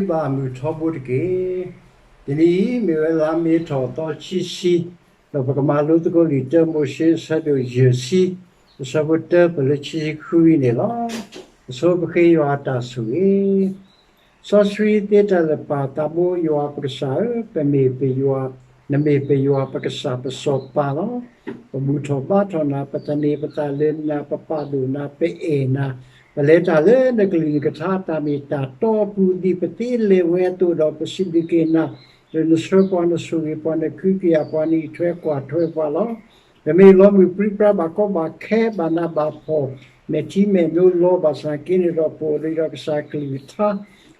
ဘၣ်မုၢ်ထီဘိတက့ၢ်. တနံၤအံၤ မ့ၢ်ဝဲလါမ့ၤထီၣ်သီခံဆံ, ဒီးပကမၤလိသကိးလံာ်တၢမိၤၡ့အဆၢဒိၣ်ယဲၢ်ဆံ, အဆၢဖိတၢပၢၢ်လၢခံဆံဃုအံၤန့ၣ်လီၤ. အဆိပဃ့ယွၤအတၢ်ဆိၣ်ဂ့ၤ စီဆှံသ့တၢ်လၢာ်ပၢ်သးဘိယွၤပကစၢ်ဧၢ, ပမ့ၢ်ပယွၤ, နမ့ၢ်ပယွၤပကစၢ်ပစီၤပၤလီၤ. ပဘူၣ်ထီၣ်ဘါထီၣ်နၤ, ပသန့ၤပသးလၢနၤ, ပပာ်ဒိၣ်နၤ, ပအဲၣ်နၤ, ပလဲၤတၢ်လၢနကလုၢ်နကထါတၢ်မ့ၢ်တၢ်တီအပူၤ, ဒ်ပသ့လဲၤဝဲအသိးဒီး, ပစံးဘျုးက့ၤနၤ လၢနဆှၢပှၤ, နဆိၣ်ဂ့ၤပှၤ, နခုကယာ်ပှၤ, နအံးထွဲကွၢ်ထွဲပှၤလီၤ. ပမ့ၢ်လီၤမုၢ်ပြံပြါ, ဘၣ်ကီဘၣ်ခဲ, ဘၣ်နးဘၣ်ဖှီၣ်, မဲာ်ထံမဲာ်နိလီၤ, ဘၣ်ဆၣ်က့န့ၣ်ဒီး ပအိၣ်ဒီးကစၢ်ကလုၢ်ကထါ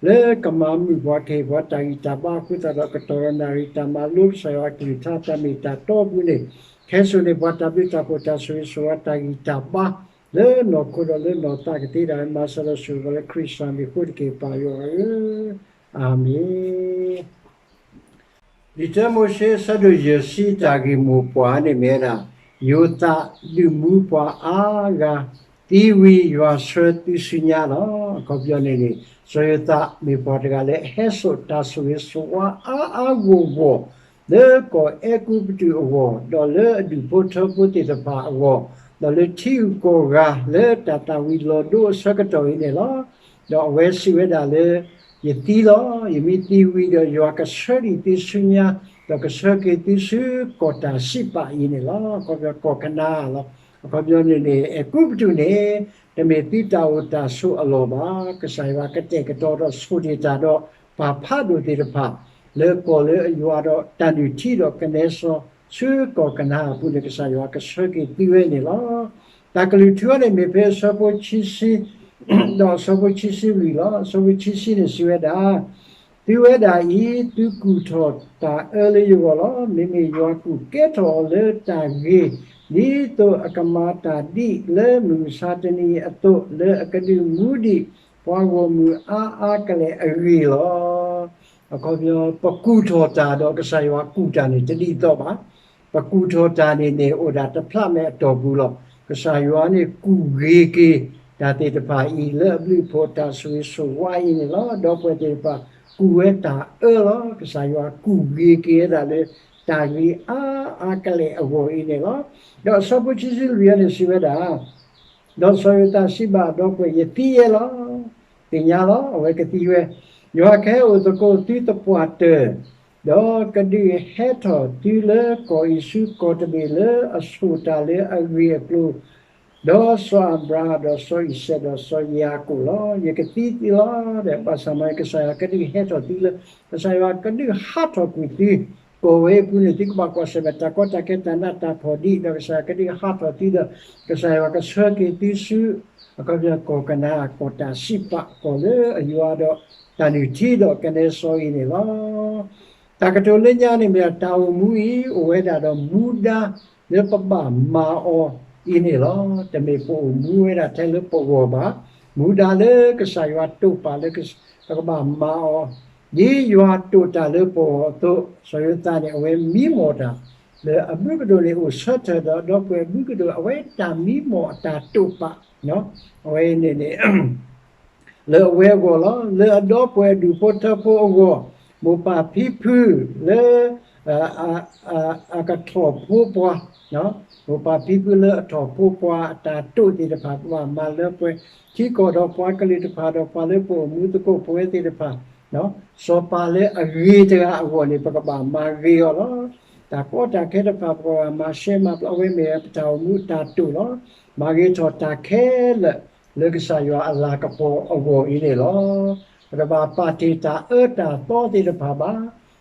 လၢကမၤမုာ်ပှၤ, ကဟ့ၣ်ပှၤတၢ်ဂံၢ်တၢ်ဘါအဃိသတးဒီး, ကတီၢ်ဒီးနၣ်ရံၣ်တၢ်မၤလိကစၢ်ယွၤအကလုၢ်ကထါ, တၢ်မ့ၢ်တၢ်တီအပူၤန့ၣ်, ခဲစိာ်န့ၢ်ပှၤတၢ်ဘျုးတၢ်ဖှိၣ်, တၢ်ဆိၣ်ဂ့ၤဆိၣ်ဝါ, တၢ်ဂံၢ်တၢ်ဘါ လၢနီၢ်ခိဒီးလၢနီၢ်သးကသ့ဒၣ်ဝဲ, မၤစၢၤဒီးဆိၣ်ဂ့ၤပှၤလၢခရံာ်စၢ်မံၤအဃိတက့ၢ်, ပၢ်ယွၤဧၢ, အၤမ့ၣ်. လံာ်တၢမိၤၡ့အဆၢဒိၣ်ယဲၢ်ဆံ တၢ်ဂ့ၢ်မိၢ်ပှၢ်န့ၣ်မ့ၢ်ဝဲဒၣ်, ယိၤသးဒုးမူပှၤအါဂၤ, သံဝံၤယွၤဆှၢသုစုညါလီၤ. အခီပညီန့ၣ်န့ၣ်, စီၤယိၤသးမ့ၢ်ပှၤတဂၤလၢအဟဲစိာ်တၢ်ဆိၣ်ဂ့ၤဆိၣ်ဝါအါအါဂီၢ်ဂီၢ် လၢကီၢ်အဲၤကူပတူးအဂီၢ်, ဒီးလၢအဒူၣ်ဖိထၢဖိသ့ၣ်တဖၣ်အဂီၢ်, ဒီးလၢထံဂုၤကီၢ်ဂၤလၢတၢ်သၣ်ဝံၤလီၤဒိအဆၢကတီၢ်အံၤန့ၣ်လီၤ. ဒီးအဝဲစံးဝဲဒၣ်လၢ, ယသံလီၤ. ယမ့ၢ်သံဝံၤဒီး ယွၤကဆှၢဒံးသုစုညါ, ဒီးကဆှၢက့ၤသုဆူကီၢ်တၢ်စံးပာ်အံၤန့ၣ်လီၤ. အခီပညီကီၢ်ကနၤအၣ်လီၤ. အခီပညီန့ၣ်န့ၣ် အဲၤကူပတူးန့ၣ် တမ့ၢ်သုတၢ်အိၣ်တၢ်ဆိးအလီၢ်ဘၣ်. ကစၢ်ယွၤကတဲာ်ကတီၤဒီးဆိၣ်ဒ့ၣ်တၢ်ဒီးပၢ်ဖးဒိၣ်သ့ၣ်တဖၣ် လၢကီၢ်လၢအယွၤဒီးတၢ်နုၢ်ထံဒီးကနဲစီဆူကီၢ်ကနၤအၣ်အပူၤန့ၣ် ကစၢ်ယွၤကဆှၢက့ၤသုဝဲန့ၣ်လီၤ. တၢ်ကလုၢ်ထူအီၤန့ၣ်မ့ၢ်ဖဲအဆၢဖိခံဆံ ဒီးအဆၢဖိခံဆံလွံၢ်လီၤ. အဆၢဖိခံဆံန့ၣ်စံးဝဲဒၣ်, သုဝဲဒၣ်အံၤ သုကူၣ်ထီၣ်တၢ်အၢလၢယဂီၢ်လီၤ. မ့မ့ၢ်ယွၤကူၣ်ကဲထီၣ်အီၤလၢတၢ်ဂ့ၤ, ဒ်သိးအကမၤတၢ်ဒ်လၢမုၢ်မဆါတနံၤအသိး, လၢအကဒုးမူဒံးပှၤဂီၢ်မုၢ်အါအါကလဲာ်အဂ့ၢ်လီၤ. အခီပညီ ပကူၣ်ထီၣ်တၢ်ဒီးကစၢ်ယွၤကူၣ်တၢ်န့ၣ် တဒ်သိးဘၣ်. ပကူၣ်ထီၣ်တၢ်န့ၣ်န့ၣ် အိၣ်ဒၣ်တဖျးမဲာ်အတီၢ်ပူၤလီၤ. ကစၢ်ယွၤန့ၣ်ကူၣ်ဂ့ၤက့ၤတၢ်သ့ၣ်တဖၣ်အံၤ လၢအဘျုးအဖှိၣ်တၢ်ဆိၣ်ဂ့ၤဆိၣ်ဝါအံၤန့ၣ်လီၤ. ဒီပုၢ်ဝဲၢ်သ့ၣ်တဖၣ် ကူၣ်ဝဲတၢ်အၢလီၤ. ကစၢ်ယွၤကူၣ်ဂ့ၤက့ၤဝဲဒၣ်လၢတၢ်ဂ့ၤအါအါကလဲာ်အဂီၢ်အံၤန့ၣ်လီၤ. ဒီးအဆၢဖိခံဆံလွံၢ်အံၤန့ၣ်စံးဝဲဒၣ် ဒီးစီၤယိၤသးစံးဘၣ်အဒီပုၢ်ဝဲၢ်, ယသံယဲလီၤ. သ့ၣ်ညါလီၤ အဝဲကသံဝဲ, ယွၤကဟဲအိၣ်သကိးသုသပှၢ်တၢၢ်, ဒီးကဒုးဟဲထီၣ်သုလၢကီၢ်အံၤဆူကီၢ်တဘ့ၣ်လၢအဆိၣ်တၢ်လၢအဂ့ၢ်အကျိၤ ဒီးစီၤအၤဘြၤဟၣ်ဒီးစီၤအံၤစဲးဒီးစီၤယၤကိာ်လီၤ. ယကသံသုလီၤ. ဘၣ်ဆၣ်မ့ၢ်ကစၢ်ယွၤကဒုးဟဲထီၣ်သုလၢ ကစၢ်ယွၤကဒုးဟးထီၣ်ကွံာ်သု ကီၢ်ဝဲအပူၤန့ၣ် သုကဘၣ်ကွၢ်ဆၢၣ်မဲာ်တၢ်ကီတၢ်ခဲတၢ်နးတၢ်ဖှီၣ်ဒံး ဒီးကစၢ်ယွၤကဒုးဟးထီၣ်သုဒီး ကစၢ်ယွၤကဆှၢက့ၤသုဆူ အခီပညီကီၢ်ကနၤအၣ် ကီၢ်တၢ်စံးပာ် ကီၢ်လၢအယွၤဒီးတၢ်နုၢ်ထံဒီးကနဲစီအံၤန့ၣ်လီၤ. တၢ်ကတိၤလၢညါန့ၣ်မ့ၢ် တၢ်အိၣ်မူအံၤ အိၣ်ဝဲဒၣ်ဒီးမူဒါလၢပဘၣ်မၤအီၤအံၤန့ၣ်လီၤ. တမ့ၢ်ပအိၣ်မူဝဲဒၣ်ထဲလၢပဂီၢ်ဘၣ်. မူဒါလၢကစၢ်ယွၤတိာ်ပာ်လၢပကဘၣ်မၤအီၤ ဒ်ယွၤတိာ်တၢ်လၢပဂီၢ်အသိး စီၤယိၤသးန့ၣ် အဝဲမံမီၢ်တၢ် လၢအဘုကဒိၣ်န့ၣ် အိၣ်ဆၢထၢၣ်ဒီး ဒီပုၢ်ဝဲၢ်အဘုကဒိၣ် အဝဲတၢ်မံမီၢ်အတၢ်တိာ်ပာ် အဝဲအံၤန့ၣ်န့ၣ် လၢအဝဲအဂီၢ်လီၤ. လၢအဒီပုၢ်ဝဲၢ်အဒူၣ်ဖိထၢဖိအဂီၢ်, မိၢ်ပၢ်ဖံဖုလၢ အကထီၣ်ဖိပှၤ, မိၢ်ပၢ်ဖံဖုလၢအထီၣ်ဖိပှၤအတၢ်တိာ်သ့ၣ်တဖၣ် ပဘၣ်မၤလၢပှဲၤ ထံကီၢ်ဒီးပှၤကလုာ်တဖၣ်ဒီးပှၤလၢပအိၣ်မူသကိးပဝဲသ့ၣ်တဖၣ် စီၤပၤလၢအဂ့ၤတဂၤအဂီၢ်န့ၣ် ပကဘၣ်မၤဂ့ၤအီၤလီၤ. တၢ်ကီတၢ်ခဲတဖၣ် ပကဘၣ်မၤရှဲမၤပျီ အဝဲမ့ၢ်ပတၢ်အိၣ်မူအတၢ်တိာ်လီၤ. မၤဂ့ၤထီၣ်တၢ်ခဲလၢာ် လၢကစၢ်ယွၤအလၤကပီၤအဂီၢ်အံၤန့ၣ်လီၤ. ပတဘၣ်ပာ်တ့ၢ်တၢ်အၢတၢ်သီသ့ၣ်တဖၣ်ဘၣ်.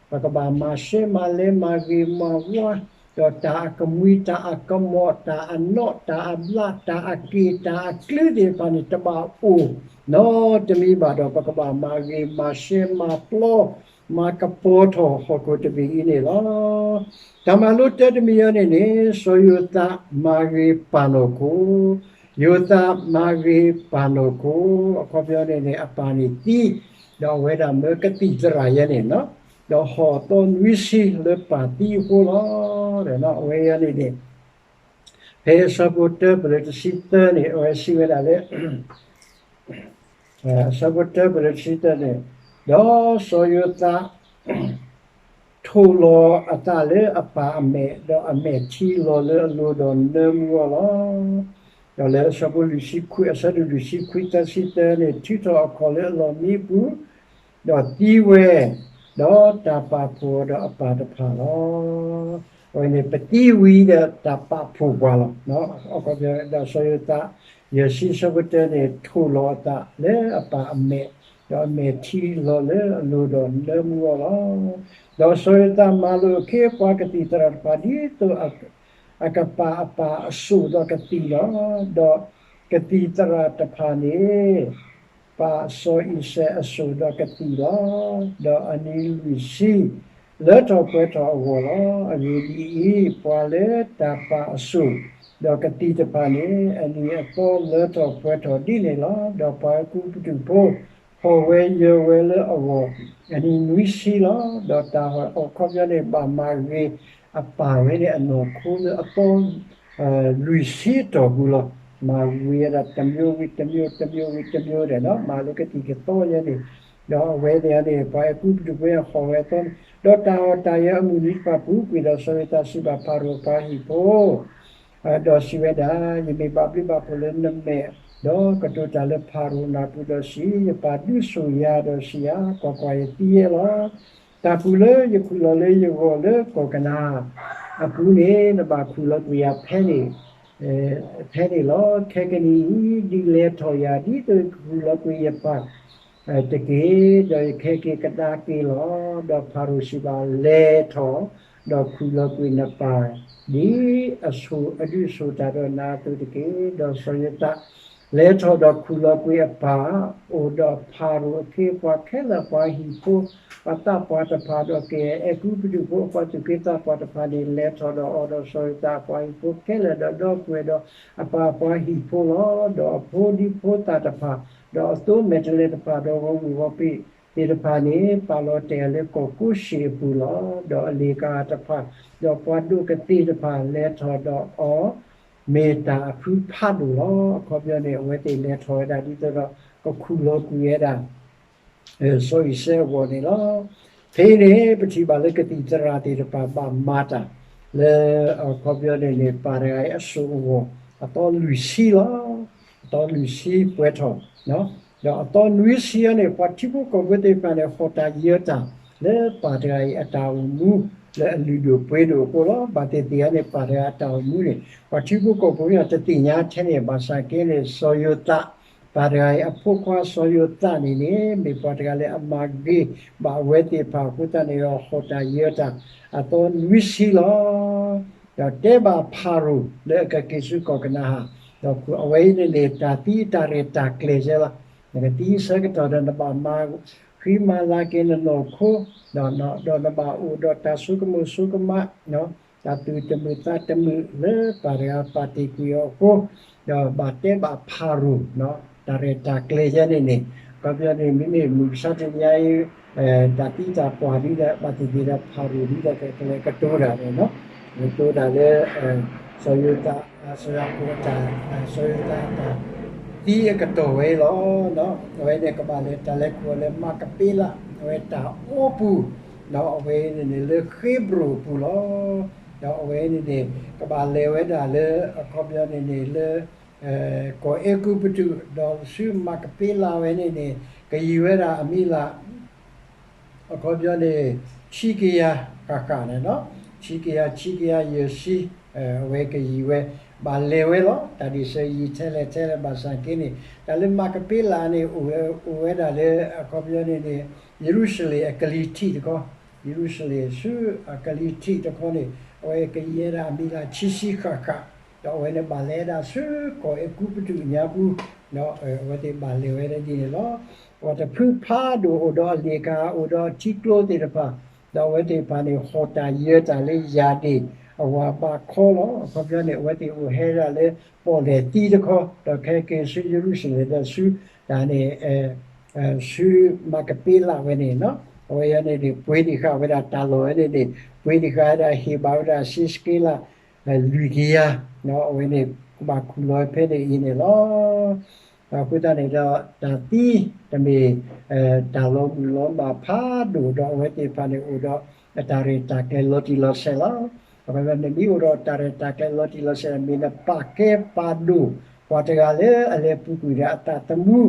ပကဘၣ်မၤရှဲမၤလဲၤမၤဂ့ၤမၤဝါ ဒီးတၢ်အကမှံတၢ်အကမီၤ တၢ်အနီၣ်တၢ်အဘျး တၢ်အက့ၢ်တၢ်အကျုသ့ၣ်တဖၣ်န့ၣ် တဘၣ်အိၣ်နီတမံၤဘၣ်ဒီး ပကဘၣ်မၤဂ့ၤမၤရှဲမၤပျီ မၤကပီၤထီၣ်ဟီၣ်ခိၣ်တဘ့ၣ်အံၤန့ၣ်လီၤ. တၢ်မၤလိတၢတမံၤအံၤန့ၣ်န့ၣ် စီၤယိၤသးမၤဂ့ၤပၢ်နီၢ်ခိ, ယိၤသးမၤဂ့ၤပၢ်နီၢ်ခိ, အခီပညီန့ၣ်န့ၣ် အပၢ်န့ၣ်သံ, ဒီးအဝဲဒၣ်မၢကသံၣ်သရၣ်ယဲန့ၣ်, ဒီးဟီၣ်သီနွံဆံလၢပၢ်သံအဃိလီၤ. အဝဲအံၤန့ၣ်န့ၣ် ဖဲအဆၢဖိတၢပၢၢ်လၢတဆံသၢန့ၣ် အဝဲစံးဝဲဒၣ်လၢ အဆၢဖိတၢပၢၢ်လၢတဆံသၢန့ၣ် ဒီးစီၤယိၤသး ထိၣ်လီၤအသးလၢအပၢ်အမဲာ်, ဒီးအမဲာ်ထံလီၤလၢအလိၤဒီးနၢမူအီၤလီၤ. ဒီးလၢအဆၢဖိလွံၢ်ဆံခွံ, အဆၢဒိၣ်လွံၢ်ဆံခွံ သၢဆံသၢန့ၣ် ထုးထီၣ်အခီၣ်လၢအလီၢ်မံအပူၤ, ဒီးသံဝဲ, ဒီးတၢ်ပာ်ဖှိၣ်အီၤဒီးအပၢ်တဖၣ်လီၤ. အဝဲန့ၣ် ပသံဝံၤဒီးတၢ်ပာ်ဖှိၣ်ပှၤလီၤ. အခီပညီ ဒီးစီၤယိၤသး ယဲၢ်ဆံ အဆၢဖိတၢန့ၣ် ထိၣ်လီၤအသးလၢအပၢ်အမဲာ်, ဒီးအမဲာ်ထံလီၤလၢအလိၤဒီးနၢမူအီၤလီၤ. ဒီးစီၤယိၤသးမၤလိာ်အခ့အပှၤကသံၣ်သရၣ်တဖၣ် ဒ်သိးအကပာ်အပၢ်အစိၣ်ဒီးကသံၣ်လီၤ. ဒီးကသံၣ်သရၣ်တဖၣ်န့ၣ် ပာ်စီၤအံၤစဲးအစိၣ်ဒီးကသံၣ်လီၤ. ဒီးအနံၤလွံၢ်ဆံ လၢထီၣ်ပှဲၤထီၣ်အဂီၢ်လီၤ. အဂ့ၢ်ဒ်အံၤ, ပှၤလၢတၢ်ပာ်အစိၣ်ဒီးကသံၣ်တဖၣ်န့ၣ် အနံၤအသီလၢထီၣ်ပှဲၤထီၣ်ဒ်န့ၣ်လီၤ. ဒီးပှၤအဲၤကူပတူးဖိ ဟီၣ်ဝဲယၢၤဝဲလၢအဂီၢ် အနံၤနွံဆံလီၤ. ဒီးတၢ်ဟီၣ်အခီပညီန့ၣ် ဘၣ်မၤဂ့ၤအပၢ်ဝဲန့ၣ် အနီၢ်ခိလၢအသီ လွံၢ်ဆံအတီၢ်ပူၤလီၤ. မၤဝံၤဝဲဒၣ် တစ်မျိုးဝံၤတစ်မျိုး, တစ်မျိုးဝံၤတစ်မျိုး ဒီး မၤလၢကသံၣ်ကသီယဲန့ၣ်, ဒီးအဝဲန့ၣ်န့ၣ် ပှၤအဲၤကူပတူးဖိဟီၣ်ဝဲအသီန့ၣ်, ဒီးတၢ်ဟီၣ်တၢ်ယၢၤအမုၢ်နံၤတဖၣ်ပူၤကွံာ်, ဒီးစီၤယိၤသးစံးဘၣ်ဖၤရိၤအပှၤဟံၣ်ဖိ ဒီးစံးဝဲဒၣ်, ယမ့ၢ်ဘၣ်ဘျုးဘၣ်ဖှိၣ်လၢနမဲာ်, ဒီးကတိၤတၢ်လၢဖၤရိၤနၢ်ပူၤ, ဒီးစံး, ယပၢ်ဒုးစိာ်ယၤဒီးစံးယၤ, ကွၢ်ကွၢ်, ယသံယဲလီၤ. တၢ်ပူၤလၢယခူၣ်လီၤလၢယဂီၢ်လၢကီၢ်ကနၤအၤအပူၤန့ၣ် နဘၣ်ခူၣ်လီၤကွံာ်ယၤဖဲန့ၣ်, ဖဲန့ၣ်လီၤ. ခဲကနံၣ်အံၤ ဒုးလဲၤထီၣ်ယၤ ဒ်သိးယကခူၣ်လီၤကွံာ်ယပၢ်တက့ၢ်, ဒီးယကဟဲက့ၤကဒါက့ၤလီၤ. ဒီးဖၤရိၤစံးဘၣ်, လဲၤထီၣ်, ဒီးခူၣ်လီၤကွံာ်နပၢ် ဒ်အဒုးစိာ်တၢ်ဒီးနၤအသိးတက့ၢ်. ဒီးစီၤယိၤသး လဲၤထီၣ်ဒီးခူၣ်လီၤကွံာ်အပၢ်, အိၣ်ဒီးဖၤရိၤအခ့အပှၤခဲလၢာ်အပှၤဟံၣ်ဖိ, ပှၤသးပှၢ်တဖၣ်ဒီးကဲ အဲၤကူပတူးဖိအပှၤသူၣ်က့သးပှၢ်တဖၣ်န့ၣ် လဲၤထီၣ်ဒီးအီၤဒီးစီၤယိၤသးအပှၤဟံၣ်ဖိခဲလၢာ်, ဒီးဒီပုၢ်ဝဲၢ်ဒီးအပၢ်အပှၤဟံၣ်ဖိလီၤ. ဒီးအဖိဒံဖိသၣ်တဖၣ်, ဒီးအသိမဲာ်တဲၤလဲၤတဖၣ်, ဒီးဂီၤမုၢ်ဂီၤဖံးသ့ၣ်တဖၣ်န့ၣ် ပာ်လီၤတဲာ်လၢကီၢ်ကိၤၡ့ၣ်အပူၤလီၤ. ဒီးအလ့ၤကၤတဖၣ်, ဒီးပှၤဒိၣ်ကသ့ၣ်တဖၣ် လဲၤထီၣ်ဒီးအီၤ မ့ၢ်တၢ်အဖုဖးဒိၣ်လီၤ. အခီပညီန့ၣ် အဝဲသ့ၣ်လဲၤထီၣ်ဝဲဒၣ်ဒ်သိးဒီး ကခူၣ်လီၤကွံာ်ဝဲဒၣ် စီၤအံၤစဲးအဂီၢ်န့ၣ်လီၤ. ဖဲအံၤန့ၣ် ပထံၣ်ဘၣ်လၢကသံၣ်သရၣ်သ့ၣ်တဖၣ်ဘၣ်မၤတၢ် လၢအခီပညီန့ၣ်န့ၣ် ပၢ်တဂၤအံၤအစိၣ်အဂီၢ် အသီလွံၢ်ဆံလီၤ. အသီလွံၢ်ဆံပှဲၤထီၣ်, ဒီးအသီနွံဆံအံၤန့ၣ် ပှၤထံဖိကီၢ်ဖိသ့ၣ်တဖၣ်န့ၣ် ဟီၣ်တၢ်ယၢၤတၢ်လၢပၢ်တဂၤအံၤအတၢ်အိၣ်မူ လၢအလုၢ်ဒိၣ်ပှ့ၤဒိၣ်အဃိလီၤ. ဘၣ်သ့ၣ်သ့ၣ်အံၤန့ၣ် ပၢ်တဂၤအတၢ်အိၣ်မူန့ၣ် ပှၤထံဖိကီၢ်ဖိတသ့ၣ်ညါထဲန့ၣ် ဘၣ်ဆၣ်က့န့ၣ် စီၤယိၤသး ပၢ်တဂၤအံၤအဖိခွါစီၤယိၤသးန့ၣ်န့ၣ် မ့ၢ်ပှၤတဂၤလၢအမၤဂ့ၤဘၣ်အဝဲသ့ၣ်တဖၣ်အဃိသတးန့ၣ်ဒီး ဟီၣ်တၢ်ယၢၤတၢ် အသီနွံဆံလီၤ. ဒီးတဲဘၣ်ဖၤရိၤလၢအကက့ၤဆူကီၢ်ကနၤဧၣ်, ဒီးအဝဲအံၤန့ၣ်န့ၣ် တၢ်သံတၢ်ရဲၣ်တၢ်ကျဲၤယဲလီၤ. နကသံဆၢကတီၢ်ဒီးနဘၣ်မၤဃံမၤလၤက့ၤနနီၢ်ခိ, ဒီးနဘၣ်အိၣ်ဒီးတၢ်ဆိကမိၣ်ဆိကမး တၢ်သူၣ်တမုာ်သးတမုာ်လၢပၢ်တဂၤပာ်တ့ၢ်ကွံာ်အီၤအဃိ, ဒီးဘၣ်တဲဘၣ်ဖၤရိၤ တၢ်ရဲၣ်တၢ်ကျဲၤယဲန့ၣ်န့ၣ်, အခီပညီန့ၣ် မ့မ့ၢ်မုၢ်မဆါတနံၤအံၤ တၢ်သံတၢ်ပှၢ်ဒ်ဒီး ဘၣ်သ့ၣ်သ့ၣ်ဒီးဖၤရိၤဒ်ဒီး ကလဲၤကတိၤတၢ်န့ၣ်, ကတိၤတၢ်လၢ စီၤယိၤသး စီၤယၤကိာ်အတၢ် စီၤယိၤသးအတၢ်သံအကတီၢ်ဝဲအံၤလီၤ. အဝဲန့ၣ်ကဘၣ်လဲၤတၢ်လဲၤခူၣ်အီၤလၢမၤကပ့လး အဝဲတၢ်အိပူၤ, ဒီးအဝဲန့ၣ်န့ၣ်လၢဃ့ဘြိၣ်အပူၤလီၤ. ဒီးအဝဲန့ၣ်န့ၣ် ကဘၣ်လဲၤဝဲဒၣ်လၢ အခီပညီန့ၣ်န့ၣ်လၢ ကီၢ်အဲၤကူပတူး ဒီးဆူမၤကပ့လးဝဲန့ၣ်န့ၣ် ကယံာ်ဝဲဒၣ်အမံၤလၢ အခီပညီန့ၣ် ဆံကယၤဃၣ်ဃၣ်န့ၣ်လီၤ. ဆံကယၤ ဆံကယၤယဲၢ်ဆံ အဝဲကယံာ်ဝဲ ဘၣ်လဲၤဝဲလီၤ. တၢ်ဒ်ဆၢယံာ်ထဲလဲၣ်ထဲလဲၣ်ဘၣ်ဆၣ်က့န့ၣ် တၢ်လၢမၤကပ့လးန့ၣ် အိၣ်ဝဲဒၣ်လၢ အခီပညီန့ၣ်န့ၣ် ယရူၤၡလ့ၣ်အကလံၤထံးတခီ, ယရူၤၡလ့ၣ်ဆူအကလံၤထံးတခီန့ၣ် အဝဲကယံာ်ဝဲဒၣ်အမံၤလၢဆံဆံဃၣ်ဃၣ်, ဒီးအဝဲန့ၣ်ဘၣ်လဲၤဝဲဒၣ်ဆူကီၢ်အဲၤကူပတူးညါပူၤ, ဒီးအဝဲသ့ၣ်ဘၣ်လဲၤဝဲဒၣ်ဒ်န့ၣ်လီၤ. ပှၤတဖုဖးဒိၣ်အိၣ်ဒီးအလ့ၤကၤ အိၣ်ဒီးအထံကျိသ့ၣ်တဖၣ်, ဒီးအဝဲသ့ၣ်တဖၣ်န့ၣ် ဟီၣ်တၢ်ယၢၤတၢ်လၢယၤဒ့ၣ်အဝၤဘးခီလီၤ. အခီပညီန့ၣ် အဝဲသ့ၣ်အိၣ်ဟဲဒၣ်လၢပီၣ်လဲၣ်သံတခီ, ဒီးခဲက့ၤဆူယရူၤၡလ့ၣ်ဒီးဆူတၢ်န့ၣ် ဆူမၤကပ့လးဝဲန့ၣ်လီၤ. အဝဲအံၤန့ၣ်န့ၣ် ပှ့ၤဒံးဃာ်ဝဲဒၣ်တၢ်လီၢ်ဝဲန့ၣ်န့ၣ် ပှ့ၤဒံးဃာ်ဝဲဒၣ် ဟ့ၣ်ဘၣ်ဝဲဒၣ်စ့စက့လး လွံၢ်ကယၤ, အဝဲန့ၣ် ဘၣ်ခူၣ်လီၤဖဲန့ၣ်အံၤန့ၣ်လီၤ. အဃိသတးန့ၣ်ဒီး တၢ်သံတမ့ၢ် တၢ်လီၤမုၢ်လီၤမၢ်ဖးဒိၣ်ဒီး အဝဲသ့ၣ်တဖၣ်န့ၣ်အိၣ်ဒီး အတၢ်ရဲၣ်တၢ်ကျဲၤလီၤတံၢ်လီၤဆဲးလီၤ. အဝဲန့ၣ်မ့ၢ်အိၣ်ဒီးတၢ်ရဲၣ်တၢ်ကျဲၤလီၤတံၢ်လီၤဆဲး မ့ၢ်နပာ်ကဲပာ်ဒိၣ် ပှၤတဂၤလၢအလဲၤပူၤကွံာ်ဒီးအသးသမူ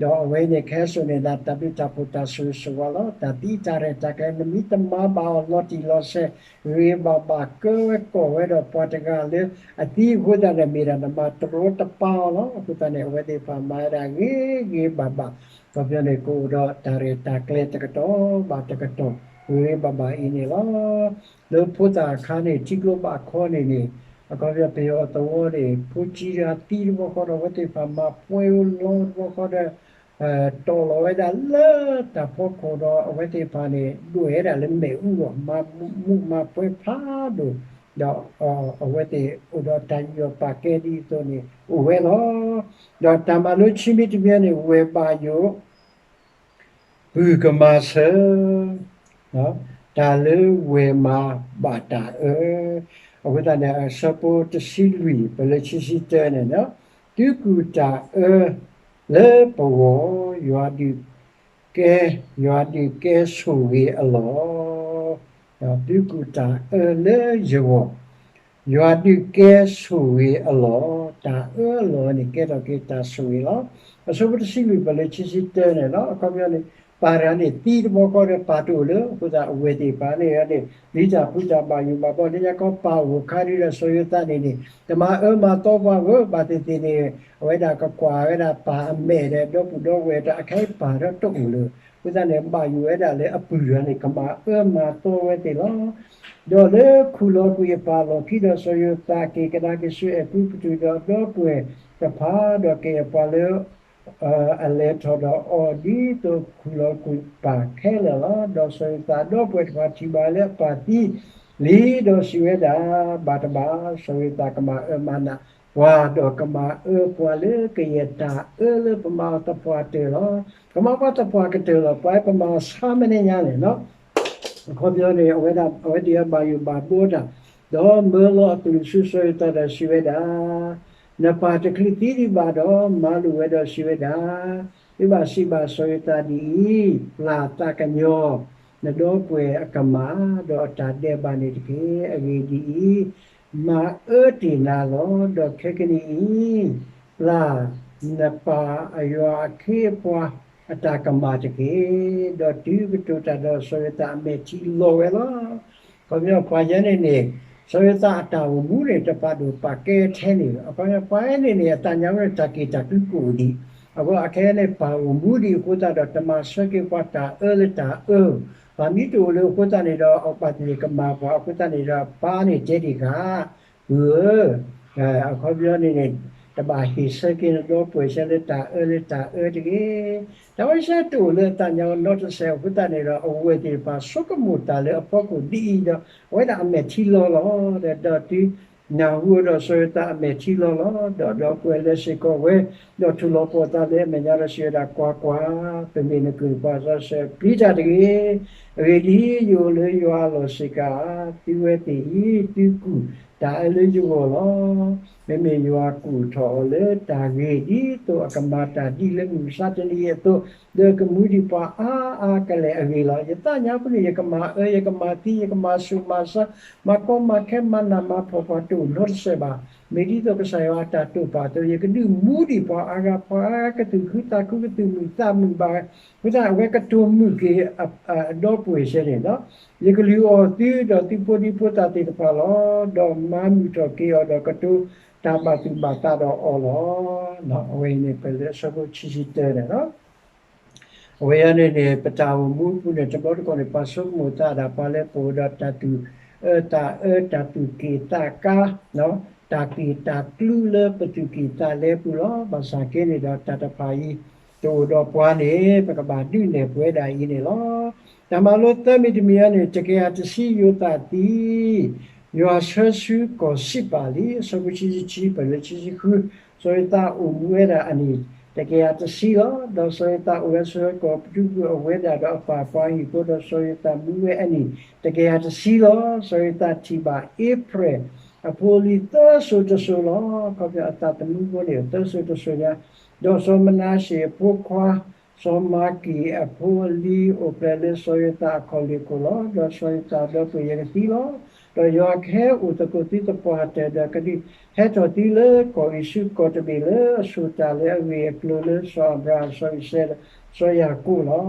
ဒီးအဝဲန့ၣ်ခဲစိာ်န့ၣ် နတၢ်ဘျုးတၢ်ဖှိၣ်တၢ်ဆိၣ်ဂ့ၤဆိၣ်ဝါလီၤ. တၢ်သံတၢ်ရဲၣ်တၢ်ကျဲၤ နမ့ၢ်တမၤဘၣ်အီၤလီၤတံၢ်လီၤဆဲး ဂ့ၤဂ့ၤဘၣ်ဘၣ် ကၢဝဲကိးဝဲဒီးပှၤတဂၤလၢအသံအဃိသတးန့ၣ် မ့ၢ်ဒၣ်နမၤတရီတပါအီၤလီၤ. အဃိသတးန့ၣ် အဝဲသ့ၣ်တဖၣ်မၤဝဲဒၣ်ဂ့ၤဂ့ၤဘၣ်ဘၣ် အခီပညီန့ၣ် ကအိၣ်ဒီးတၢ်ရဲၣ်တၢ်ကျဲၤတကတီၢ်ဘၣ်တကတီၢ် ဂ့ၤဂ့ၤဘၣ်ဘၣ်အံၤန့ၣ်လီၤ. လၢဖိသၣ်အခါန့ၣ် ထံကျိဘၣ်ခီန့ၣ်န့ၣ် အခီပညီပယီၤအသဝီန့ၣ် ဖိကၠံတဂၤသံတဘျီဃီဒီး အဝဲသ့ၣ်တဖၣ်မၤပှဲၤအီၤလီၤတဘျီဃီဒီး တီၢ်လီၤဝဲဒၣ်လၢတၢ်ဖီခိၣ်ဒီး အဝဲသ့ၣ်တဖၣ်န့ၣ် ဒွဲၣ်ဝဲဒၣ်လၢမ့ၣ်အူလီၤ မၤမူးမၤပှဲၤဖးဒိၣ် ဒီးအဝဲသ့ၣ်အိၣ်ဒီးတၢ်ယူးယီၣ်ပာ်ကဲဒ်သိးန့ၣ် အိၣ်ဝဲလီၤ. ဒီးတၢ်မၤလိခံမံၤတမံၤန့ၣ် ဝဲၢ်ဘၣ်ယိၣ် ပုၢ်ကမၤစၢၤ တၢ်လၢဝဲၢ်မၤဘၣ်တၢ်အၢ, အဃိသတးန့ၣ် အဆၢဖိတဆံလွံၢ် ပလၢခံဆံတၢန့ၣ်, သုကူၣ်တၢ်အၢလၢပဂီၢ်, ယွၤဒုးကဲ, ယွၤဒုးကဲဆိၣ်ဂ့ၤအလီၢ်, သုကူၣ်တၢ်အၢလၢယဂီၢ် ယွၤဒုးကဲဆိၣ်ဂ့ၤအလီၢ်, တၢ်အၢအလီၢ်န့ၣ် ကဲထီၣ်က့ၤတၢ်ဆိၣ်ဂ့ၤလီၤ. အဆၢဖိတဆံလွံၢ် ပလၢခံဆံတၢန့ၣ်လီၤ. အခီပညီန့ၣ် ပၢ်တဂၤန့ၣ် သံတဘျီဃီဒီးပၢ်တအိၣ်လၢၤ, အဃိသတးအဝဲသ့ၣ်တဖၣ်န့ၣ်န့ၣ် လံတၢ်ဖုတၢ်ဘၣ်ယိၣ်ဘၣ်ဘီ လၢညါခီပၢ်အိၣ်ခါဒုဒီးစီၤယိၤသးန့ၣ်န့ၣ် တမၤအၢမၤသီပှၤဧၢ, ဘၣ်သ့ၣ်သ့ၣ်န့ၣ် အဝဲဒၣ်ကကွၢ်ဝဲဒၣ်ပၢ်အမဲာ်ဒီး ဒီပုၢ်ဒီဝဲၢ်တၢ်အခဲအံၤ ပၢ်ဒီးတအိၣ်လၢၤ, အဃိသတးန့ၣ် ဘၣ်ယိၣ်ဝဲဒၣ်လၢအပုၢ်တဂၤန့ၣ် ကမၤအၢမၤသီဝဲသ့ၣ်လီၤ. ဒီးလၢခူၣ်လီၤကွံာ်အပၢ်အလီၢ်ခံဒီး စီၤယိၤသးက့ၤကဒါက့ၤဆူအဲၤကူပတူးဒီးအဒီပုၢ်ဝဲၢ်တဖၣ်, ဒီးကယဲၢ်ပှၤလၢအလဲၤထီၣ်ဒီးအီၤ ဒ်သိးခူၣ်လီၤကွံာ်ပၢ်ခဲလၢာ်လီၤ. ဒီးစီၤယိၤသးအဒီပုၢ်ဝဲၢ်တဖၣ်ထံၣ်ဘၣ်လၢအပၢ်သံလံ, ဒီးစံးဝဲဒၣ်, ဘၣ်တဘၣ်, စီၤယိၤသးကမၤအၢမၤနးပှၤ, ဒီးကမၤအၢပှၤလၢကယဲၢ်တၢ်အၢလၢပမၤအီၤသပှၢ်တၢၢ်လီၤ. ကမၤပှၤသပှၢ်ကတၢၢ်လီၤ. ပှၤပမၤဆါမ့ၢ်န့ၣ်ညါန့ၣ် အခီပညီန့ၣ် အဝဲဒၣ် အဝဲသ့ၣ်ဘၣ်ယိၣ်ဘၣ်ဘီတၢ်, ဒီးမၢလီၤအကလုၢ်ဆူစီၤယိၤသးဒီးစံးဝဲဒၣ်, နပၢ်တချုးသံဒံးဘၣ်ဒီး မၤလိာ်ဝဲဒီးစံးဝဲဒၣ်, သုဘၣ်စံးဘၣ်စီၤယိၤသးဒ်အံၤ, ပျၢ်သးကညီၤ နဒီပုၢ်ဝဲၢ်အကမၢ်, ဒီးအတၢ်ဒဲးဘးန့ၣ်တက့ၢ်. အဂ့ၢ်ဒ်အံၤ, မၤအၢတ့ၢ်နၤလီၤ. ဒီးခဲကနံၣ်အံၤ, ပျၢ်နပၢ်အယွၤအခ့အပှၤအတၢ်ကမၢ်တက့ၢ်. ဒီးတုၤကတိၤတၢ်ဒီးစီၤယိၤသးအမဲာ်ထံလီၤဝဲလီၤ. အခီပညီပှၤယဲန့ၣ်န့ၣ် စီၤယိၤသးအတၢ်အိၣ်မူန့ၣ် တပာ်ဒိၣ်ပာ်ကဲထဲန့ၣ်, အခီပညီပှၤန့ၣ်န့ၣ် အသးညါဝဲန့ၣ် တၢ်က့ၢ်တၢ်ကျူကအိၣ်ဒံး, အဝဲအခဲအံၤန့ၣ် ပၢ်အိၣ်မူဒံးအဃိသတးဒီး တမၤဆၢက့ၤပှၤတၢ်အၢလၢတၢ်အၢ, ပၢ်မ့ၢ်တအိၣ်လၢအဃိသတးန့ၣ်ဒီး အပၢ်သ့ၣ်ကမၤပှၤအဃိသတးန့ၣ်ဒီး ပၢ်န့ၣ်တဲဒံးဃာ် ပုၢ်ဧၢ, အခီပညီန့ၣ်န့ၣ် တဘၣ်ဟ့ၣ်ဆၢက့ၤနဒီပုၢ်ဝဲၢ်စဲလၢတၢ်အၢလၢတၢ်အၢတဂ့ၤ. တၢ်ဝဲစဲတအိၣ်လၢအသးညါဝဲနီတစဲးအဃိသတးန့ၣ်ဒီး အဝဲသ့ၣ်တဖၣ်ဆိကမိၣ်တၢ်လၢအဖီခိၣ်ဒ်အံၤဒီး အဝဲဒၣ်အမဲာ်ထံလီၤလီၤ. ဒီးတုၤနၢ်ဟူဒီးစီၤယိၤသးအမဲာ်ထံလီၤလီၤ. ဒီးဒီပုၢ်ဝဲၢ်လဲၤစ့ၢ်ကီးဝဲ, ဒီးထူၣ်လီၤပှီၢ်သးလၢအမဲာ်ညါဒီးစံးဝဲဒၣ်, ကွၢ်ကွၢ်, ပမ့ၢ်နကုၢ်နပှၤစီဆှံ ပျံၤတၢ်တဂ့ၤ. အဂ့ၢ်ဒ်အံၤ, ယအိၣ်လၢယွၤအလီၢ်စ့ၢ်ကီးဧါ. သုဝဲသ့ၣ်အံၤ သုကူၣ်တၢ်အၢလၢယဂီၢ်လီၤ. မ့မ့ၢ်ယွၤကူၣ်ထီၣ်အီၤလၢတၢ်ဂ့ၤ ဒ်သိးအကမၤတၢ်ဒ်လၢမုၢ်မဆါတနံၤအံၤအသိး, ဒီးကမူဒံးပှၤအါအါကလဲာ်အဂ့ၢ်လီၤ. ယသးညါပူၤန့ၣ် ယကမၤအၢ ယကမၤသံ ယကမၤဆူးမၤဆါ, မၤကီမၤခဲ မၤနးမၤဖှီၣ်ပှၤတအိၣ်နီတစဲးဘၣ်. မ့ၢ်ဒ်သိးကစၢ်ယွၤအတၢ်တိာ်ပာ်အသိး ယကဒုးမူဒံးပှၤအါဂၤ ပှၤအါဂၤကသူၣ်ခုသးခု ကသူၣ်မုာ်သးမုာ်ဘၣ်. အဃိသတး အဝဲကတိၤမုာ်က့ၤအဒီပုၢ်ဝဲၢ်စဲန့ၣ်လီၤ. ယကလုၢ်အီၣ်သုဒီးသုဖိဒံဖိသၣ်သ့ၣ်တဖၣ်လီၤ. ဒီးမၤမုာ်ထီၣ်က့ၤအီၤဒီးကတိၤတၢ်ဘၣ်သူၣ်ဘၣ်သးဒီးအီၤလီၤ. အဝဲအံၤန့ၣ် ပလၢအဆၢဖိခံဆံတၢန့ၣ်လီၤ. အဝဲအံၤန့ၣ်န့ၣ် ပတၢ်အိၣ်မူအပူၤန့ၣ် တဘျီတခီၣ်န့ၣ် ပှၤဆိကမိၣ်သးဒၣ်ပှၤလၢပအိၣ်ဒီးတၢ်သူၣ်အၢသးအၢ တၢ်သူၣ်က့ၣ်သးကါ တၢ်က့ၣ်တၢ်ကျူလၢပသူၣ်ကံၢ်သးလဲပူၤလီၤ. ဘၣ်ဆၣ်က့န့ၣ်ဒီး တၢ်တဖၣ်အံၤ တအိၣ်ဒီးပှၤန့ၣ် ပကဘၣ်ဒုးနဲၣ်ပဝဲဒၣ်အံၤန့ၣ်လီၤ. တၢ်မၤလိသၢမံၤတမံၤအံၤန့ၣ် တကယၤတဆံယိၤသးသံ ယွၤဆှၢဆူကီၢ်စံးပာ်လံ. အဆၢဖိခံဆံခံ ပလၢခံဆံဃု စီၤယိၤသးအိၣ်မူဝဲဒၣ်အနံၣ်တကယၤတဆံလီၤ. ဒီးစီၤယိၤသးအိၣ်ဝဲဆူကီၢ်ပတူးပူၤ အဝဲဒၣ်ဒီးအပၢ်ပှၤဟံၣ်ဖိဒီးစီၤယိၤသးမူဝဲအနံၣ်တကယၤတဆံလီၤ. စီၤယိၤသးထံၣ်ဘၣ်အ့ဖြဲၣ်အဖိလံၤသၢစိၤတစိၤလီၤ. ခီဖျိအသးသမူဖိန့ၣ် သၢစိၤတစိၤညါ ဒီးစီၤမနၤၡ့အဖိခွါ စီၤမၤကံၣ်အဖိအလံၤ အိၣ်ဖျဲၣ်လၢစီၤယိၤသးအခီၣ်လ့ၢ်ခိၣ်လီၤ. ဒီးစီၤယိၤသးဒီးပှ့ၤယကသံလီၤ. ဒီးယွၤကဟဲအိၣ်သကိးသုသပှၢ်တၢၢ် ဒီးကဒုးဟဲထီၣ်သုလၢကီၢ်အံၣ်စူးကီၢ်တဘ့ၣ် လၢအဆိၣ်တၢ်လၢအဂ့ၢ်အကျိၤလၢစီၤအၤဘြၤဟၣ် စီၤအံၤစဲး ဒီးစီၤယၤကိာ်လီ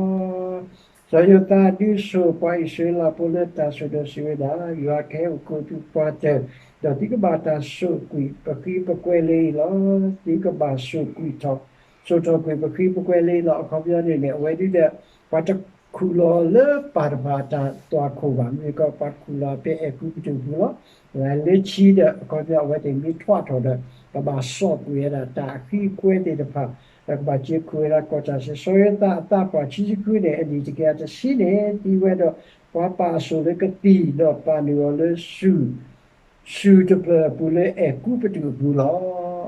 ၤ. စီၤယိၤသးဒုးဆိၣ်ပှၤအံၣ်စရ့လးဖိလၢတၢ်ဆိၣ်ဒီးစံးဝဲဒၣ်, ယွၤကဟဲအိၣ်ခိးသုပှၢ်တၢၢ်, ဒီးသုကဘၣ်တၢ်ဆိၣ်ကွံာ်ပဃံပကွဲလၢအံၤလီၤ. သုကဘၣ်ဆိၣ်ကွံာ်ထီၣ်, ဆိၣ်ထီၣ်ကွံာ်ပဃံပကွဲလၢအံၤလီၤ. အခီပညီန့ၣ်န့ၣ် အဝဲဒ်ဒီး ပှၤတခူၣ်လီၤလၢပၢ်တဖၣ်အတၢ်သွၣ်ခိၣ်ဘၣ်, မ့ၢ်ကီးပှၤခူၣ်လီၤဖဲအဲၤကူပတူးပူၤလီၤ. လၢခံဒီး အခီပညီအဝဲသ့ၣ်မ့ၢ်ထွးထီၣ်ဒီး ကဘၣ်စိာ်ကွံာ်ဝဲဒၣ်တၢ်အဃံအကွဲသ့ၣ်တဖၣ်, ဒီးကဘၣ်စ့ၢ်ကီးဝဲဒၣ်ကီၢ်တၢ်စံး စီၤယိၤသးအသးပှၢ်ခံဆံဃုန့ၣ် အနံၣ်တကယၤတဆံန့ၣ် သံဝဲဒီး ပှၤပာ်အစိၣ်လၢကသံၣ် ဒီးပာ်နုာ်အီၤလၢ စူၣ်တဖျၢၣ်အပူၤလၢအဲၤကူပတူးအပူၤလီၤ.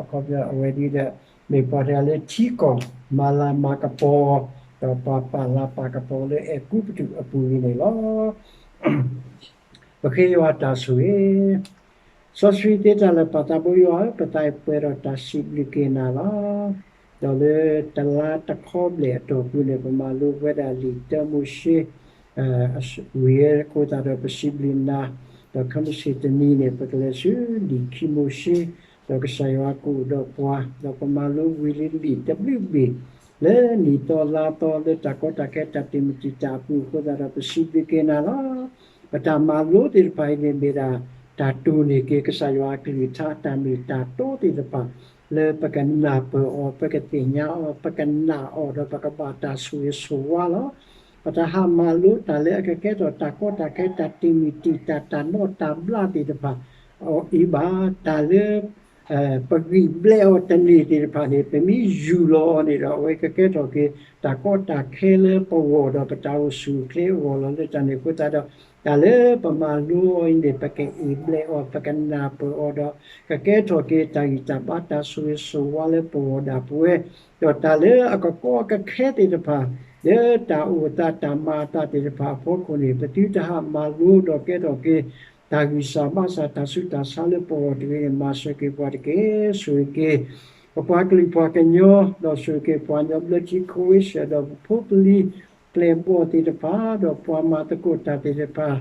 အခီပညီအဝဲဒ်ဒီး မ့ၢ်ပှၤတဂၤလၢထံကီၢ်မၤလၤမၤကပီၤ, ဒီးပှၤပာ်လၤပာ်ကပီၤလၢအဲၤကူပတူးအပူၤအံၤန့ၣ်လီၤ. ပဃ့ယွၤတၢ်ဆိၣ်ဂ့ၤ, စီဆှံသ့တၢ်လၢာ် ပၢ်သးဘိယွၤဧၢ, ပသးပှဲၤဒီးတၢ်စံးဘျုးက့ၤနၤလီၤ. ဒီးလၢတလါတခီဘျဲၣ်အတီၢ်ပူၤန့ၣ် ပမၤလိဝဲဒၣ်လံာ်တၢမိၤၡ့ ဝံၤအဃိသတးဒီးပစံးဘျုးနၤ, ဒီးခဲမုၢ်ဆ့ၣ်တနံၤန့ၣ် ပကလဲၤဆူလံာ်ခံမိၤၡ့, ဒီးကစၢ်ယွၤကအိၣ်ဒီးပှၤ, ဒီးပမၤလိဝံၤလံလံာ်တဘျုးဘ့ၣ် လၢနံၣ်သီလါသီလၢတၢ်ကီတၢ်ခဲတၢ်တံာ်မုၢ်တံာ်တာ်အပူၤအဃိသတးဒီးပစံးဘျုးက့ၤနၤလီၤ. ပတၢ်မၤလိသ့ၣ်တဖၣ်အံၤန့ၣ်မ့ၢ်ဒၣ် တၢ်တိၢ်န့ၢ်က့ၤကစၢ်ယွၤအကလုၢ်ကထါ တၢ်မ့ၢ်တၢ်တီသ့ၣ်တဖၣ် လၢပကနၢ်ပၢၢ်အီၤ, ပကသ့ၣ်ညါအီၤ, ပကနာ်အီၤ, ဒီးပကဘၣ်တၢ်ဆိၣ်ဂ့ၤဆိၣ်ဝါလီၤ. ပတဟးမၤလိတၢ်လၢအကကဲထီၣ်တၢ်ကီတၢ်ခဲ တၢ်တံာ်မုၢ်တံာ်တာ် တၢ်နီၣ်တၢ်ဘျးသ့ၣ်တဖၣ်အံၤဘၣ်. တၢ်လၢ ပဂံၢ်ဘျဲးအီၤတန့ၢ်သ့ၣ်တဖၣ်န့ၣ် ပမ့ၢ်ယူၢ်လီၤအီၤန့ၣ်ဒီး အဝဲကကဲထီၣ်က့ၤ တၢ်ကီတၢ်ခဲလၢပဂီၢ်ဒီး ပတၢ်အိၣ်ဆူၣ်အိၣ်ချ့အဂီၢ်လီၤ. လၢတၢ်န့ၣ်အဃိသတးဒီး တၢ်လၢပမၤလိအီၤအံၤန့ၣ် ပကအံးဘျဲးအီၤ, ပကနၢ်ပၢၢ်အီၤဒီး ကကဲထီၣ်က့ၤတၢ်ဂံၢ်တၢ်ဘါ တၢ်ဆိၣ်ဂ့ၤဆိၣ်ဝါလၢပဂီၢ်ဒၣ်ပဝဲ, ဒီးတၢ်လၢအကကီအကခဲသ့ၣ်တဖၣ် လၢတၢ်အိၣ်အသးတၢ်မၤအသးသ့ၣ်တဖၣ်အဖီခိၣ်န့ၣ် ပသုတဟးမၤလိဒီးကဲထီၣ်က့ၤ တၢ်ဂံၢ်စၢ်ဘါစၢ် တၢ်ဆူးတၢ်ဆါလၢပဂီၢ်တဂ့ၤန့ၣ် မၤစၢၤက့ၤပှၤတက့ၢ်. ဆိၣ်ဂ့ၤက့ၤ ပပှၤကလုာ်ပှၤကညီ, ဒီးဆိၣ်ဂ့ၤက့ၤပှၤကညီဘျၢထံခိၣ်ဝ့ၡၢၣ် ဒီးပဖိပလံၤကျဲးဘိၣ်သ့ၣ်တဖၣ်, ဒီးပှၤမၤသကိးတၢ်သ့ၣ်တဖၣ်,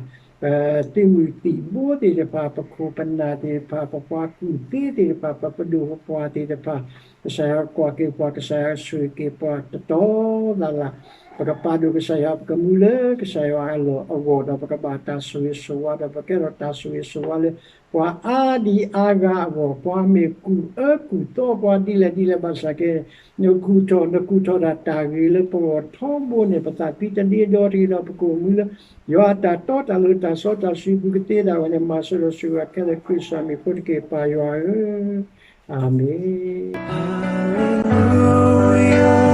သုးမုၢ်သံၣ်ဘိသ့ၣ်တဖၣ်, ပခိၣ်ပနၢ်သ့ၣ်တဖၣ်, ပပှၤကူၣ်သ့သ့ၣ်တဖၣ်, ပပဒိၣ်ပပှၢ်သ့ၣ်တဖၣ်, ကစၢ်ယွၤကွၢ်က့ၤပှၤ, ကစၢ်ယွၤဆိၣ်ဂ့ၤက့ၤပှၤတတီၤလၢ်လၢ်, ပကပာ်ဒိၣ်ကစၢ်ယွၤ ပကမူလၢကစၢ်ယွၤအလီၢ်အဂီၢ်ဒီး ပကဘၣ်တၢ်ဆိၣ်ဂ့ၤဆိၣ်ဝါဒီး ပကဲထီၣ်တၢ်ဆိၣ်ဂ့ၤဆိၣ်ဝါလၢ ပှၤအါဒံအါဂၤအဂီၢ်, ပှၤမ့ၢ်ကူၣ်အၢကူၣ်သီပှၤဒ်လဲၣ်ဒ်လဲၣ်ဘၣ်ဆၣ်က့ နကူၣ်ထီၣ်, နကူၣ်ထီၣ်ဒၣ်တၢ်ဂ့ၤလၢပဂီၢ်ထီဘိန့ၣ် ပသးသံတဒ့ဒီတဂ့ၤဒီး ပကအိၣ်မူလၢ ယွၤအတၢ်တီတၢ်လိၤတၢ်စီတၢ်ဆှံပူၤကသ့ဒၣ်ဝဲန့ၣ် မၤစၢၤဒီးဆိၣ်ဂ့ၤခဲလၢာ် ခရံာ်စၢ်မံၤအဃိတက့ၢ် ပၢ်ယွၤဧၢ, အၤမ့ၣ်.